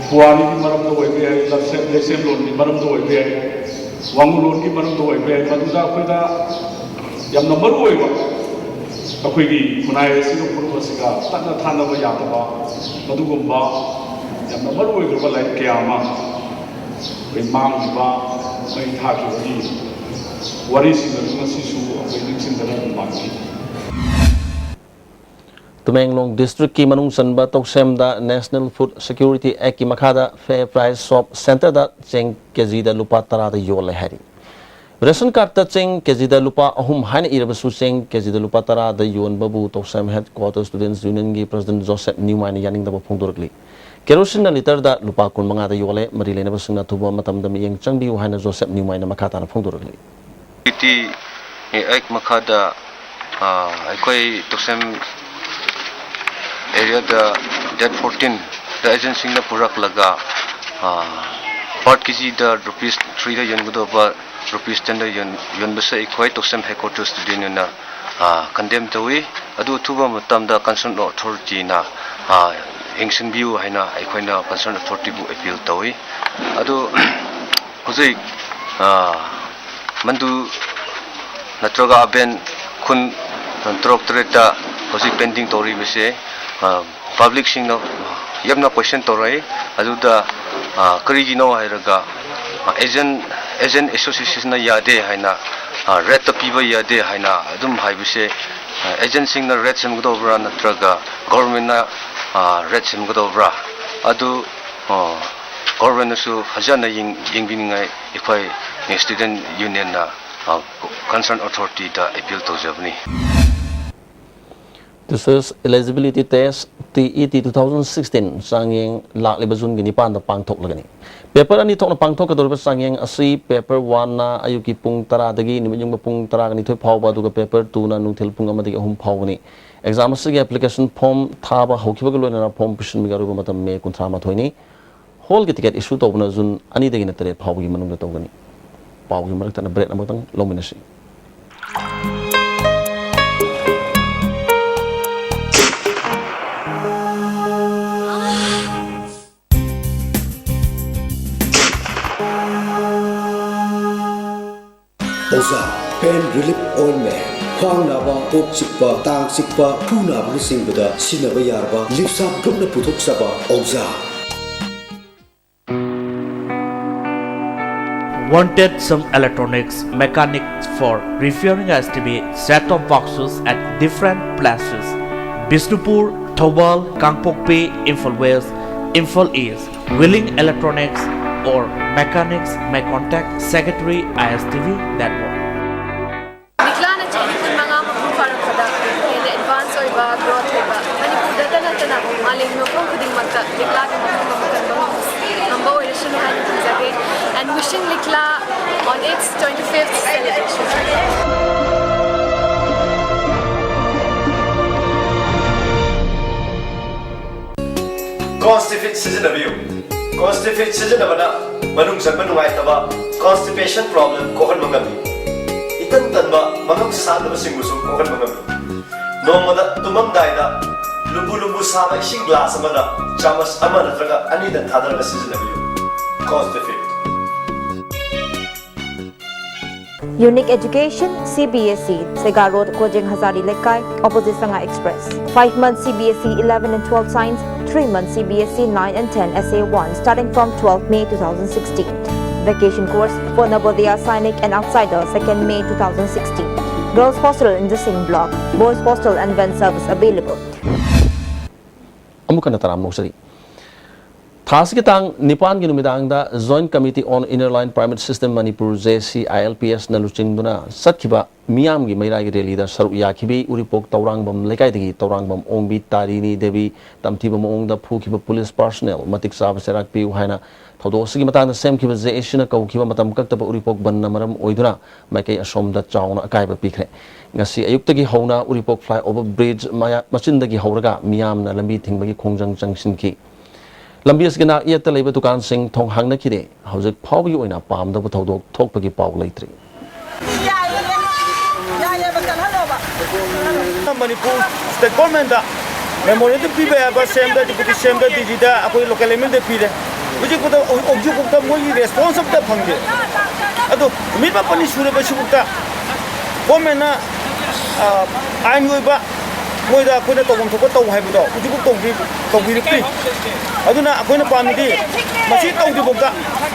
ꯄꯨꯋꯥꯔꯤꯒꯤ ꯃꯔꯝꯗ ꯑꯣꯏꯕ ꯌꯥꯏ, ꯂꯝꯁꯦ-, ꯂꯩꯁꯦꯝꯂꯣꯟꯒꯤ ꯃꯔꯝꯗ ꯑꯣꯏꯕ ꯌꯥꯏ, ꯋꯥꯉꯨꯂꯣꯟꯒꯤ ꯃꯔꯝꯗ ꯑꯣꯏꯕ ꯌꯥꯏ, ꯃꯗꯨꯗ ꯑꯩꯈꯣꯏꯗ ꯌꯥꯝꯅ ꯃꯔꯨ ꯑꯣꯏꯕ ꯑꯩꯈꯣꯏꯒꯤ ꯈꯨꯟꯅꯥꯏ ꯑꯁꯤꯒ ꯐꯨꯔꯨꯞ ꯑꯁꯤꯒ ꯇꯠꯅ ꯊꯥꯅꯕ ꯌꯥꯗꯕ ꯃꯗꯨꯒꯨꯝꯕ ꯌꯥꯝꯅ ꯃꯔꯨ ꯑꯣꯏꯈ꯭ꯔꯕ ꯂꯥꯏꯔꯤꯛ ꯀꯌꯥ ꯑꯃ ꯑꯩꯈꯣꯏ ꯃꯥꯡꯈꯤꯕ, ꯃꯩ ꯊꯥꯈꯤꯕꯒꯤ ꯋꯥꯔꯤꯁꯤꯡ ꯑꯗꯨ ꯉꯁꯤꯁꯨ ꯑꯩꯈꯣꯏ ꯅꯤꯡꯁꯤꯡꯗꯅ ꯑꯗꯨꯝ ꯃꯥꯡꯈꯤ꯫ ꯇꯃꯦꯡꯂꯣꯡ districtꯀꯤ ꯃꯅꯨꯡ ꯆꯟꯕ ꯇꯧꯁꯦꯝꯗ National Food Security Actꯀꯤ ꯃꯈꯥꯗ Fair Price Shop Centreꯗ ꯆꯦꯡ ꯀꯦꯖꯤꯗ ꯂꯨꯄꯥ ꯇꯔꯥꯗ ꯌꯣꯜꯂꯦ ꯍꯥꯏꯔꯤ꯫ ꯔꯦꯁꯟ ꯀꯥꯔꯗꯇ ꯆꯦꯡ ꯀꯦꯖꯤꯗ ꯂꯨꯄꯥ ꯑꯍꯨꯝ ꯍꯥꯏꯅ ꯏꯔꯕꯁꯨ, ꯆꯦꯡ ꯀꯦꯖꯤꯗ ꯂꯨꯄꯥ ꯇꯔꯥꯗ ꯌꯣꯟꯕꯕꯨ ꯇꯧꯁꯦꯝ ꯍꯦꯗ ꯀ꯭ꯋꯥꯇꯔ ꯁ꯭ꯇꯨꯗꯦꯟꯠꯁ ꯌꯨꯅꯤꯌꯟꯒꯤ ꯄ꯭ꯔꯁꯤꯗꯦꯟꯠ ꯖꯣꯁꯦꯐ ꯅ꯭ꯌꯨꯃꯥꯏꯅ ꯌꯥꯅꯤꯡꯗꯕ ꯐꯣꯡꯗꯣꯔꯛꯂꯤ꯫ ꯀꯦꯔꯣꯁꯤꯟꯅ ꯂꯤꯇꯔꯗ ꯂꯨꯄꯥ ꯀꯨꯟꯃꯉꯥꯗ ꯌꯣꯜꯂꯦ꯫ ꯃꯔꯤ ꯂꯩꯅꯕꯁꯤꯡꯅ ꯑꯊꯨꯕ ꯃꯇꯝꯗ ꯃꯤꯠꯌꯦꯡ ꯆꯪꯕꯤꯌꯨ ꯍꯥꯏꯅ ꯖꯣꯁꯦꯐ ꯅ꯭ꯌꯨꯃꯥꯏꯅ ꯃꯈꯥ ꯇꯥꯅ ꯐꯣꯡꯗꯣꯔꯛꯂꯤ꯫ ꯇꯤ ꯑꯦꯛ ꯃꯈꯥꯗ, ꯑ, ꯑꯩꯈꯣꯏ ꯇꯣꯛꯁꯦꯝ ꯑꯦꯔꯤꯌꯥꯗ ꯗꯦꯠ ꯐꯣꯔꯇꯤꯟꯗ ꯑꯦꯖꯦꯟꯁꯤꯡꯅ ꯄꯨꯔꯛꯂꯒ, ꯑ, ꯄꯥꯔ ꯀꯦꯖꯤꯗ ꯔꯨꯄꯤꯁ ꯊ꯭ꯔꯤꯗ ꯌꯣꯟꯒꯗꯧꯕ ꯔꯨꯄꯤꯁ ꯇꯦꯟꯗ ꯌꯣꯟ-, ꯌꯣꯟꯕꯁꯦ ꯑꯩꯈꯣꯏ ꯇꯣꯛꯁꯦꯝ ꯍꯦꯗ ꯀ꯭ꯋꯥꯇꯔ ꯁ꯭ꯇꯨꯗꯦꯟꯠ ꯌꯨꯅꯤꯌꯟꯅ, ꯑ, ꯀꯟꯗꯦꯝ ꯇꯧꯏ꯫ ꯑꯗꯨ ꯑꯊꯨꯕ ꯃꯇꯝꯗ ꯀꯟꯁꯔꯟ ꯑꯣꯊꯣꯔꯤꯇꯤꯅ, ꯑ, ꯌꯦꯡꯁꯤꯟꯕꯤꯌꯨ ꯍꯥꯏꯅ ꯑꯩꯈꯣꯏꯅ ꯀꯟꯁꯔꯟ ꯑꯣꯊꯣꯔꯤꯇꯤꯕꯨ ꯑꯦꯄꯤꯜ ꯇꯧꯏ꯫ ꯑꯗꯨ ꯍꯧꯖꯤꯛ, ꯑ, ꯃꯟꯗꯨ ꯅꯠꯇ꯭ꯔꯒ ꯑꯕꯦꯟ ꯈꯨꯟ ꯇꯔꯨꯛ ꯇꯔꯦꯠꯇ ꯍꯧꯖꯤꯛ ꯄꯦꯟꯗꯤꯡ ꯇꯧꯔꯤꯕꯁꯦ, ꯑ, ꯄꯕ꯭ꯂꯤꯛꯁꯤꯡꯅ ꯌꯥꯝꯅ ꯀꯣꯏꯁꯟ ꯇꯧꯔꯛꯏ꯫ ꯑꯗꯨꯗ, ꯑ, ꯀꯔꯤꯒꯤꯅꯣ ꯍꯥꯏꯔꯒ, ꯑ, ꯑꯦꯖꯦꯟ, ꯑꯦꯖꯦꯟ ꯑꯦꯁꯣꯁꯤꯌꯦꯁꯟꯅ ꯌꯥꯗꯦ ꯍꯥꯏꯅ, ꯑ, ꯔꯦꯠꯇ ꯄꯤꯕ ꯌꯥꯗꯦ ꯍꯥꯏꯅ ꯑꯗꯨꯝ ꯍꯥꯏꯕꯁꯦ, ꯑ, ꯑꯦꯖꯦꯟꯁꯤꯡꯅ ꯔꯦꯠ ꯁꯦꯝꯒꯗꯧꯕ꯭ꯔꯥ ꯅꯠꯇ꯭ꯔꯒ ꯒꯣꯔꯃꯦꯟꯅ, ꯑ, ꯔꯦꯠ ꯁꯦꯝꯒꯗꯧꯕ꯭ꯔꯥ? ꯑꯗꯨ, ꯑ, ꯒꯣꯔꯃꯦꯟꯅꯁꯨ ꯐꯖꯅ ꯌꯦꯡ-, ꯌꯦꯡꯕꯤꯅꯤꯡꯉꯥꯏ ꯑꯩꯈꯣꯏ ꯁ꯭ꯇꯨꯗꯦꯟꯠ ꯌꯨꯅꯤꯌꯟꯅ, ꯑ, ꯀꯟꯁꯔꯟ ꯑꯣꯊꯣꯔꯤꯇꯤꯗ ꯑꯦꯄꯤꯜ ꯇꯧꯖꯕꯅꯤ꯫ Teachers Eligibility Test, T E T, two thousand sixteen ꯆꯥꯡꯌꯦꯡ ꯂꯥꯛꯂꯤꯕ ꯖꯨꯟꯒꯤ ꯅꯤꯄꯥꯟꯗ ꯄꯥꯡꯊꯣꯛꯂꯒꯅꯤ꯫ ꯄꯦꯄꯔ ꯑꯅꯤ ꯊꯣꯛꯅ ꯄꯥꯡꯊꯣꯛꯀꯗꯧꯔꯤꯕ ꯆꯥꯡꯌꯦꯡ ꯑꯁꯤ ꯄꯦꯄꯔ ꯋꯥꯟꯅ ꯑꯌꯨꯛꯀꯤ ꯄꯨꯡ ꯇꯔꯥꯗꯒꯤ ꯅꯨꯃꯤꯠ ꯌꯨꯡꯕ ꯄꯨꯡ ꯇꯔꯥꯒ ꯅꯤꯊꯣꯏ ꯐꯥꯎꯕ, ꯑꯗꯨꯒ ꯄꯦꯄꯔ ꯇꯨꯅ ꯅꯨꯡꯊꯤꯜ ꯄꯨꯡ ꯑꯃꯗꯒꯤ ꯑꯍꯨꯝ ꯐꯥꯎꯕꯅꯤ꯫ ꯑꯦꯛꯖꯥꯝ ꯑꯁꯤꯒꯤ ꯑꯦꯄ꯭ꯂꯤꯀꯦꯁꯟ ꯐꯣꯔꯝ ꯊꯥꯕ ꯍꯧꯈꯤꯕꯒ ꯂꯣꯏꯅꯅ ꯐꯣꯔꯝ ꯄꯤꯁꯤꯟꯕꯒꯤ ꯑꯔꯣꯏꯕ ꯃꯇꯝ ꯃꯦ ꯀꯨꯟꯊ꯭ꯔꯥ ꯃꯥꯊꯣꯏꯅꯤ꯫ ꯍꯣꯜꯒꯤ ꯇꯤꯀꯦꯠ ꯏꯁꯨ ꯇꯧꯕꯅ ꯖꯨꯟ ꯑꯅꯤꯗꯒꯤꯅ ꯇꯔꯦꯠ ꯐꯥꯎꯕꯒꯤ ꯃꯅꯨꯡꯗ ꯇꯧꯒꯅꯤ꯫ ꯄꯥꯎꯒꯤ ꯃꯔꯛ ꯊꯠꯅ ꯕ꯭ꯔꯦꯛ ꯑꯃꯇꯪ ꯂꯧꯃꯤꯟꯅꯁꯤ꯫ ꯑꯣꯖꯥ ꯄꯦꯟ ꯔꯤꯂꯤꯐ ꯑꯣꯏꯟꯃꯦꯟ꯫ ꯈ꯭ꯋꯥꯡ ꯅꯥꯕ, ꯀꯣꯛ ꯆꯤꯛꯄ, ꯇꯥꯡ ꯆꯤꯛꯄ, ꯈꯨ ꯅꯥꯕꯅꯆꯤꯡꯕꯗ ꯁꯤꯖꯤꯟꯅꯕ ꯌꯥꯔꯕ ꯂꯤꯞꯁꯥꯞ ꯒ꯭ꯔꯨꯞꯅ ꯄꯨꯊꯣꯛꯆꯕ ꯑꯣꯖꯥ꯫ Wanted some electronics mechanics for repairing S T V set-top boxes at different places: Bishnupur, Thoubal, Kangpokpi, Imphal West, Imphal East. Willing Electronics, or mechanics may contact secretary I S T V network. ꯂꯤꯛꯂꯥꯅ ꯆꯍꯤ ꯀꯨꯟꯃꯉꯥ ꯃꯄꯨꯡ ꯐꯥꯔꯛꯄꯗ ꯍꯦꯟꯅ advance ꯑꯣꯏꯕ, growth ꯑꯣꯏꯕ ꯃꯅꯤꯄꯨꯔꯗꯇ ꯅꯠꯇꯅ ꯃꯥꯂꯦꯝꯒꯤ ꯃꯐꯝ ꯈꯨꯗꯤꯡꯃꯛꯇ ꯂꯤꯛꯂꯥꯒꯤ ꯃꯐꯝ ꯑꯃ ꯀꯟꯕ ꯉꯝꯕ ꯉꯝꯕ ꯑꯣꯏꯔꯁꯅꯨ ꯍꯥꯏꯅ ꯈꯟꯖꯒꯦ꯫ And wishing Likla on its twenty-fifth celebration. Constipate ꯁꯤꯖꯤꯟꯅꯕꯤꯌꯨ꯫ Constipate ꯁꯤꯖꯤꯟꯅꯕꯅ ꯃꯅꯨꯡ ꯆꯪꯕ ꯅꯨꯡꯉꯥꯏꯇꯕ, constipation problem ꯀꯣꯛꯍꯟꯕ ꯉꯝꯃꯤ꯫ ꯏꯇꯟ ꯇꯟꯕ, ꯃꯉꯝ ꯁꯥꯟꯗꯕꯁꯤꯡꯕꯨꯁꯨ ꯀꯣꯛꯍꯟꯕ ꯉꯝꯃꯤ꯫ ꯅꯣꯡꯃꯗ ꯇꯨꯝꯃꯝꯗꯥꯏꯗ ꯂꯨꯝꯕꯨ ꯂꯨꯝꯕꯨ ꯁꯥꯕ ꯏꯁꯤꯡ ꯒ꯭ꯂꯥꯁ ꯑꯃꯗ ꯆꯥꯃꯁ ꯑꯃ ꯅꯠꯇ꯭ꯔꯒ ꯑꯅꯤꯗꯪ ꯊꯥꯗꯔꯒ ꯁꯤꯖꯤꯟꯅꯕꯤꯌꯨ꯫ Constipate. Unique Education, C B S E, Sega Road, Kojeng Hazari Lekai, opposite Sanga Express. Five months C B S E eleven and twelve Science, three months C B S E nine and ten S A one, starting from twelfth May two thousand sixteen. Vacation course for Navodaya Sainik and Outsider, second May two thousand sixteen. Girls hostel in the same block, boys hostel and van service available. ꯑꯃꯨꯛ ꯍꯟꯅ ꯇꯔꯥꯝꯅ ꯑꯣꯛꯆꯔꯤ꯫ ꯊꯥ ꯑꯁꯤꯒꯤ ꯇꯥꯡ ꯅꯤꯄꯥꯟꯒꯤ ꯅꯨꯃꯤꯗꯥꯡꯗ Joint Committee on Inner Line Permit System Manipur, J C I L P S ꯅ ꯂꯨꯆꯤꯡꯗꯨꯅ ꯆꯠꯈꯤꯕ ꯃꯤꯌꯥꯝꯒꯤ ꯃꯩꯔꯥꯒꯤ ꯔꯦꯂꯤꯗ ꯁꯔꯨꯛ ꯌꯥꯈꯤꯕꯤ ꯎꯔꯤꯄꯣꯛ ꯇꯧꯔꯥꯡꯕꯝ ꯂꯩꯀꯥꯏꯗꯒꯤ ꯇꯧꯔꯥꯡꯕꯝ ꯑꯣꯡꯕꯤ ꯇꯥꯔꯤꯅꯤ ꯗꯦꯕꯤ ꯇꯝꯊꯤꯕ ꯃꯑꯣꯡꯗ ꯐꯨꯈꯤꯕ ꯄꯨꯂꯤꯁ ꯄꯥꯔꯁꯣꯅꯦꯜ ꯃꯇꯤꯛ ꯆꯥꯕ ꯆꯩꯔꯥꯛ ꯄꯤꯌꯨ ꯍꯥꯏꯅ ꯊꯧꯗꯣꯛ ꯑꯁꯤꯒꯤ ꯃꯇꯥꯡꯗ ꯁꯦꯝꯈꯤꯕ J A C ꯅ ꯀꯧꯈꯤꯕ ꯃꯇꯝ ꯀꯛꯇꯕ ꯎꯔꯤꯄꯣꯛ ꯕꯟꯅ ꯃꯔꯝ ꯑꯣꯏꯗꯨꯅ ꯃꯥꯏꯀꯩ ꯑꯁꯣꯝꯗ ꯆꯥꯎꯅ ꯑꯀꯥꯏꯕ ꯄꯤꯈ꯭ꯔꯦ꯫ ꯉꯁꯤ ꯑꯌꯨꯛꯇꯒꯤ ꯍꯧꯅ ꯎꯔꯤꯄꯣꯛ flyover bridge ꯃꯌꯥ-, ꯃꯆꯤꯟꯗꯒꯤ ꯍꯧꯔꯒ ꯃꯤꯌꯥꯝꯅ ꯂꯝꯕꯤ ꯊꯤꯡꯕꯒꯤ ꯈꯣꯡꯖꯪ ꯆꯪꯁꯤꯟꯈꯤ꯫ ꯂꯝꯕꯤ ꯑꯁꯤꯒꯤ ꯅꯥꯛ ꯌꯦꯠꯇ ꯂꯩꯕ ꯗꯨꯀꯥꯟꯁꯤꯡ ꯊꯣꯡ ꯍꯥꯡꯅꯈꯤꯗꯦ꯫ ꯍꯧꯖꯤꯛ ꯐꯥꯎꯕꯒꯤ ꯑꯣꯏꯅ ꯄꯥꯝꯗꯕ ꯊꯧꯗꯣꯛ ꯊꯣꯛꯄꯒꯤ ꯄꯥꯎ ꯂꯩꯇ꯭ꯔꯤ꯫ ꯃꯅꯤꯄꯨꯔ state government ꯗ memorandum ꯄꯤꯕ ꯌꯥꯕ C M ꯗ, deputy C M ꯗ, D G ꯗ, ꯑꯩꯈꯣꯏ local M L A ꯗ ꯄꯤꯔꯦ꯫ ꯍꯧꯖꯤꯛꯐꯥꯎꯗ, ꯍꯧꯖꯤꯛꯐꯥꯎꯗ ꯃꯣꯏꯒꯤ response ꯑꯝꯇ ꯐꯪꯗꯦ꯫ ꯑꯗꯣ ꯅꯨꯃꯤꯠ ꯃꯥꯄꯟꯅꯤ ꯁꯨꯔꯕꯁꯤꯐꯥꯎꯗ government ꯅ, ꯑ, ꯑꯥꯏꯟꯒꯤ ꯑꯣꯏꯕ ꯃꯣꯏꯗ ꯑꯩꯈꯣꯏꯅ ꯇꯧꯐꯝ ꯊꯣꯛꯄ ꯇꯧ ꯍꯥꯏꯕꯗꯣ ꯍꯧꯖꯤꯛꯐꯥꯎ ꯇꯧꯕꯤ-, ꯇꯧꯕꯤꯔꯛꯇ꯭ꯔꯤ꯫ ꯑꯗꯨꯅ ꯑꯩꯈꯣꯏꯅ ꯄꯥꯝꯃꯤꯗꯤ ꯃꯁꯤ ꯇꯧꯗ꯭ꯔꯤꯐꯥꯎꯗ,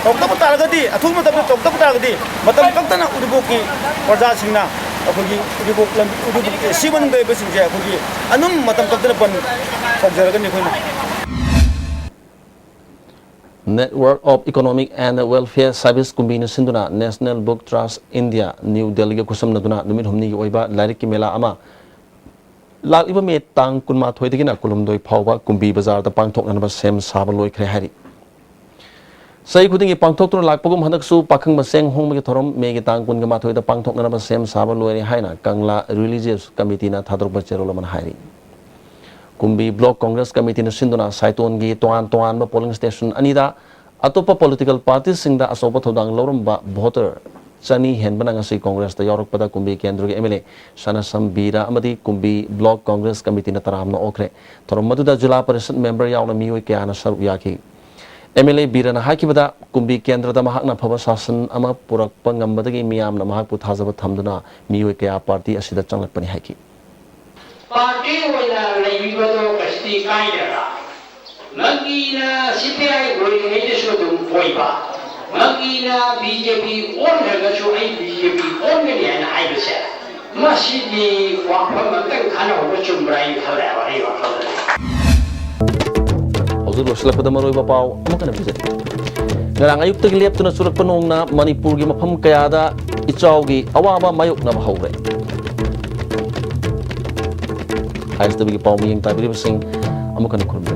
ꯇꯧꯔꯛꯇꯕ ꯇꯥꯔꯒꯗꯤ, ꯑꯊꯨꯕ ꯃꯇꯝꯗ ꯇꯧꯔꯛꯇꯕ ꯇꯥꯔꯒꯗꯤ ꯃꯇꯝ ꯀꯛꯇꯅ ꯎꯔꯤꯄꯣꯛꯀꯤ ꯄ꯭ꯔꯖꯥꯁꯤꯡꯅ ꯑꯩꯈꯣꯏꯒꯤ ꯎꯔꯤꯄꯣꯛ ꯂꯝ-, ꯎꯔꯤꯄꯣꯛ A C ꯃꯅꯨꯡꯗ ꯂꯩꯕꯁꯤꯡꯁꯦ ꯑꯩꯈꯣꯏꯒꯤ ꯑꯗꯨꯝ ꯃꯇꯝ ꯀꯛꯇꯅ ꯕꯟ ꯇꯧꯖꯔꯒꯅꯤ ꯑꯩꯈꯣꯏꯅ꯫ Network of Economic and Welfare Service ꯀꯨꯝꯕꯤꯅ ꯁꯤꯟꯗꯨꯅ National Book Trust India, new ꯗꯦꯜꯂꯤꯒ ꯈꯨꯠꯁꯝꯅꯗꯨꯅ ꯅꯨꯃꯤꯠ ꯍꯨꯝꯅꯤꯒꯤ ꯑꯣꯏꯕ ꯂꯥꯏꯔꯤꯛꯀꯤ ꯃꯦꯂꯥ ꯑꯃ ꯂꯥꯛꯂꯤꯕ ꯃꯦ ꯇꯥꯡ ꯀꯨꯟꯃꯥꯊꯣꯏꯗꯒꯤꯅ ꯀꯨꯟꯍꯨꯝꯗꯣꯏ ꯐꯥꯎꯕ ꯀꯨꯝꯕꯤ ꯕꯖꯥꯔꯗ ꯄꯥꯡꯊꯣꯛꯅꯅꯕ ꯁꯦꯝ ꯁꯥꯕ ꯂꯣꯏꯈ꯭ꯔꯦ ꯍꯥꯏꯔꯤ꯫ ꯆꯍꯤ ꯈꯨꯗꯤꯡꯒꯤ ꯄꯥꯡꯊꯣꯛꯇꯨꯅ ꯂꯥꯛꯄꯒꯨꯝ ꯍꯟꯗꯛꯁꯨ ꯄꯥꯈꯪ ꯃꯆꯦꯡ ꯍꯣꯡꯕꯒꯤ ꯊꯧꯔꯝ ꯃꯦꯒꯤ ꯇꯥꯡ ꯀꯨꯟꯒ ꯃꯥꯊꯣꯏꯗ ꯄꯥꯡꯊꯣꯛꯅꯅꯕ ꯁꯦꯝ ꯁꯥꯕ ꯂꯣꯏꯔꯦ ꯍꯥꯏꯅ ꯀꯪꯂꯥ ꯔꯤꯂꯤꯖꯤꯌꯁ ꯀꯃꯤꯇꯤꯅ ꯊꯥꯗꯣꯔꯛꯄ ꯆꯦꯔꯣꯜ ꯑꯃꯅ ꯍꯥꯏꯔꯤ꯫ ꯀꯨꯝꯕꯤ ꯕ꯭ꯂꯣꯛ ꯀꯣꯡꯒ꯭ꯔꯦꯁ ꯀꯃꯤꯇꯤꯅ ꯁꯤꯟꯗꯨꯅ ꯁꯥꯏꯇꯣꯟꯒꯤ ꯇꯣꯉꯥꯟ ꯇꯣꯉꯥꯟꯕ ꯄꯣꯂꯤꯡ ꯁ꯭ꯇꯦꯁꯟ ꯑꯅꯤꯗ ꯑꯇꯣꯞꯄ ꯄꯣꯂꯤꯇꯤꯀꯦꯜ ꯄꯥꯔꯇꯤꯁꯤꯡꯗ ꯑꯆꯧꯕ ꯊꯧꯗꯥꯡ ꯂꯧꯔꯝꯕ ꯚꯣꯇꯔ ꯆꯅꯤ ꯍꯦꯟꯕꯅ ꯉꯁꯤ ꯀꯣꯡꯒ꯭ꯔꯦꯁꯇ ꯌꯥꯎꯔꯛꯄꯗ ꯀꯨꯝꯕꯤ ꯀꯦꯟꯗ꯭ꯔꯒꯤ ꯑꯦꯝ ꯑꯦꯜ ꯑꯦ ꯁꯅꯥꯁꯝ ꯕꯤꯔ ꯑꯃꯗꯤ ꯀꯨꯝꯕꯤ ꯕ꯭ꯂꯣꯛ ꯀꯣꯡꯒ꯭ꯔꯦꯁ ꯀꯃꯤꯇꯤꯅ ꯇꯔꯥꯝꯅ ꯑꯣꯛꯈ꯭ꯔꯦ꯫ ꯊꯧꯔꯝ ꯑꯗꯨꯗ ꯖꯤꯂꯥ ꯄꯔꯤꯁꯗ ꯃꯦꯝꯕꯔ ꯌꯥꯎꯅ ꯃꯤꯑꯣꯏ ꯀꯌꯥꯅ ꯁꯔꯨꯛ ꯌꯥꯈꯤ꯫ ꯑꯦꯝ ꯑꯦꯜ ꯑꯦ ꯕꯤꯔꯅ ꯍꯥꯏꯈꯤꯕꯗ, ꯀꯨꯝꯕꯤ ꯀꯦꯟꯗ꯭ꯔꯗ ꯃꯍꯥꯛꯅ ꯑꯐꯕ ꯁꯥꯁꯟ ꯑꯃ ꯄꯨꯔꯛꯄ ꯉꯝꯕꯗꯒꯤ ꯃꯤꯌꯥꯝꯅ ꯃꯍꯥꯛꯄꯨ ꯊꯥꯖꯕ ꯊꯝꯗꯨꯅ ꯃꯤꯑꯣꯏ ꯀꯌꯥ ꯄꯥꯔꯇꯤ ꯑꯁꯤꯗ ꯆꯪꯂꯛꯄꯅꯤ ꯍꯥꯏꯈꯤ꯫ ꯄꯥꯔꯇꯤ ꯑꯣꯏꯅ ꯂꯩꯕꯤꯕꯗꯣ ꯀꯩꯁꯨꯗꯤ ꯀꯥꯏꯗ꯭ꯔꯒ, ꯉꯪꯒꯤꯅ ꯁꯤ ꯄꯤ ꯑꯥꯏ ꯑꯣꯏꯔꯤꯉꯩꯗꯁꯨ ꯑꯗꯨꯝ ꯑꯣꯏꯕ, ꯉꯪꯒꯤꯅ ꯕꯤ ꯖꯦ ꯄꯤ ꯑꯣꯟꯈ꯭ꯔꯒꯁꯨ ꯑꯩ ꯕꯤ ꯖꯦ ꯄꯤ ꯑꯣꯟꯒꯅꯤ ꯍꯥꯏꯅ ꯍꯥꯏꯕꯁꯦ, ꯃꯁꯤꯗꯤ ꯋꯥꯐꯝ ꯑꯝꯇꯪ ꯈꯟꯅꯍꯧꯕ ꯆꯨꯝꯕ꯭ꯔꯥ ꯍꯥꯏꯅ ꯈꯜꯂꯦꯕ ꯑꯩ ꯋꯥꯈꯜꯗꯗꯤ꯫ ꯍꯧꯖꯤꯛ ꯂꯣꯏꯁꯤꯜꯂꯛꯄꯗ ꯃꯔꯨꯑꯣꯏꯕ ꯄꯥꯎ ꯑꯃꯨꯛ ꯍꯟꯅ ꯄꯤꯖꯔꯤ꯫ ꯉꯔꯥꯡ ꯑꯌꯨꯛꯇꯒꯤ ꯂꯦꯞꯇꯅ ꯆꯨꯔꯛꯄ ꯅꯣꯡꯅ ꯃꯅꯤꯄꯨꯔꯒꯤ ꯃꯐꯝ ꯀꯌꯥꯗ ꯏꯆꯥꯎꯒꯤ ꯑꯋꯥꯕ ꯃꯥꯌꯣꯛꯅꯕ ꯍꯧꯔꯦ꯫ ꯑꯥꯏ ꯑꯦꯁ ꯇꯤ ꯚꯤꯒꯤ ꯄꯥꯎ ꯃꯤꯠꯌꯦꯡ ꯇꯥꯕꯤꯔꯤꯕꯁꯤꯡ ꯑꯃꯨꯛ ꯍꯟꯅ ꯈꯨꯔꯨꯝꯖꯔꯤ꯫